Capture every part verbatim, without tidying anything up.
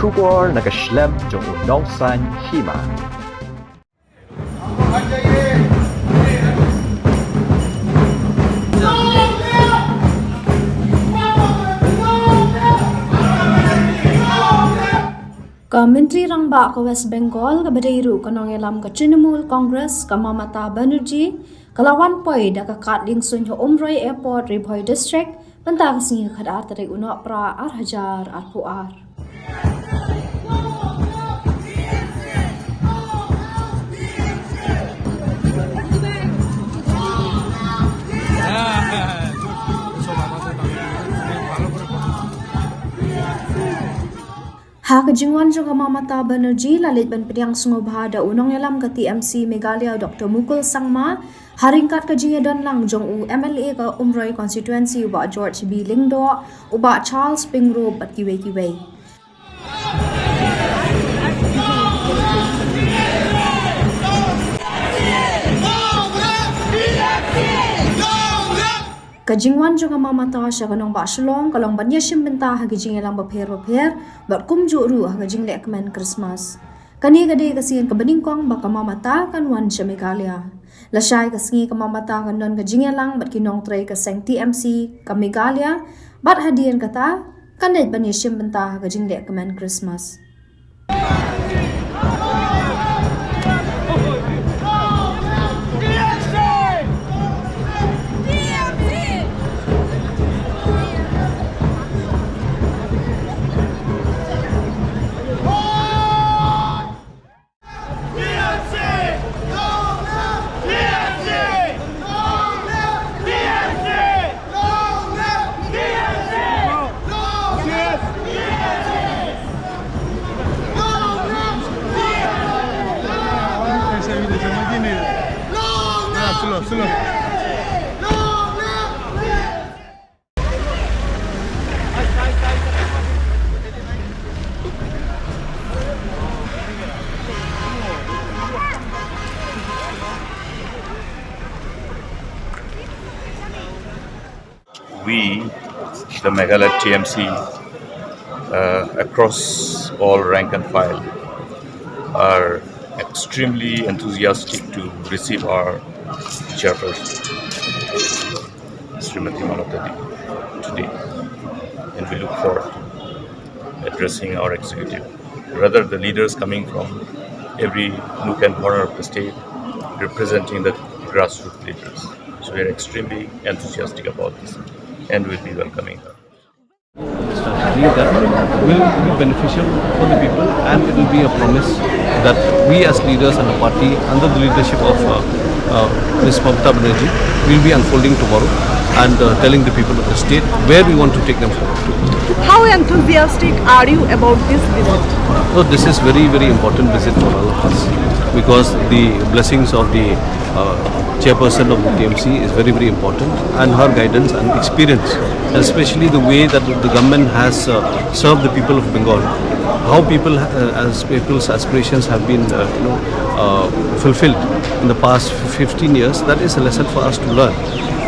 Khubor na ka shlem jong u Nongsaiñ Hima. Ka Myntri Rangbah ka West Bengal kaba dei ruh ka nongïalam ka Trinamool Congress ka Mamata Banerjee ka la wan poi da ka kad liengsuiñ ha Umroi Airport, Ri Bhoi District, mynta ka sngi ka khatar tarik u Nohprah ar hajar arphew ar. Ha ka jingwan jong ka Mamata Banerjee la leit ban pdiang sngewbha da u nongïalam ka T M C Meghalaya Doctor Mukul Sangma, ha ryngkat ka jingïadon lang jong u M L A ka Umroi Constituency u Bah George B Lyngdoh, u Bah Charles Pyngrope bad kiwei kiwei. Ka jingwan jong ka Mamata sha ka nongbah Shillong ka long ban ïashim bynta ha ka jingïalang bapher bapher bad kumjuh ruh ha ka jingleh kmen Christmas. Kane ka dei ka sien kaba nyngkong ba ka Mamata kan wan sha Meghalaya. Lashai ka sngi ka Mamata kan don ka jingïalang bad ki nongtrei ka seng T M C ka Meghalaya bad hadien kata kan leit ban ïashim bynta ha ka jingleh kmen Christmas. We, the Meghalaya T M C, uh, across all rank and file, are extremely enthusiastic to receive our chairperson, Srimati Mamata Didi, today. And we look forward to addressing our executive. Rather, the leaders coming from every nook and corner of the state, representing the grassroots leaders. So we are extremely enthusiastic about this and will be welcoming her. That will be beneficial for the people, and it will be a promise that we as leaders and a party under the leadership of, uh, uh, Miss Mamata Banerjee will be unfolding tomorrow and, uh, telling the people of the state where we want to take them forward to. How enthusiastic are you about this visit? So this is very, very important visit for all of us because the blessings of the, uh, chairperson of the T M C is very, very important, and her guidance and experience, especially the way that the government has, uh, served the people of Bengal, how people, uh, as people's aspirations have been, uh, you know, uh, fulfilled in the past fifteen years. That is a lesson for us to learn,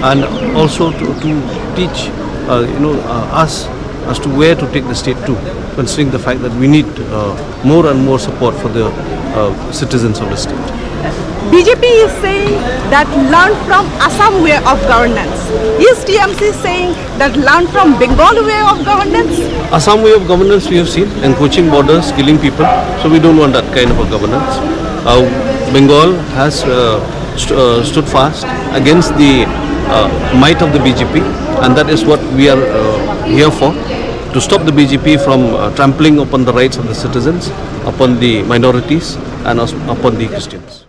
and also to, to teach, uh, you know, uh, us as to where to take the state to, considering the fact that we need, uh, more and more support for the, uh, citizens of the state. B J P is saying that learn from Assam way of governance. Is T M C saying that learn from Bengal way of governance? Assam way of governance we have seen, encroaching borders, killing people. So we don't want that kind of a governance. Uh, Bengal has, uh, st- uh, stood fast against the, uh, might of the B J P, and that is what we are, uh, here for, to stop the B J P from, uh, trampling upon the rights of the citizens, upon the minorities, and us- upon the Christians.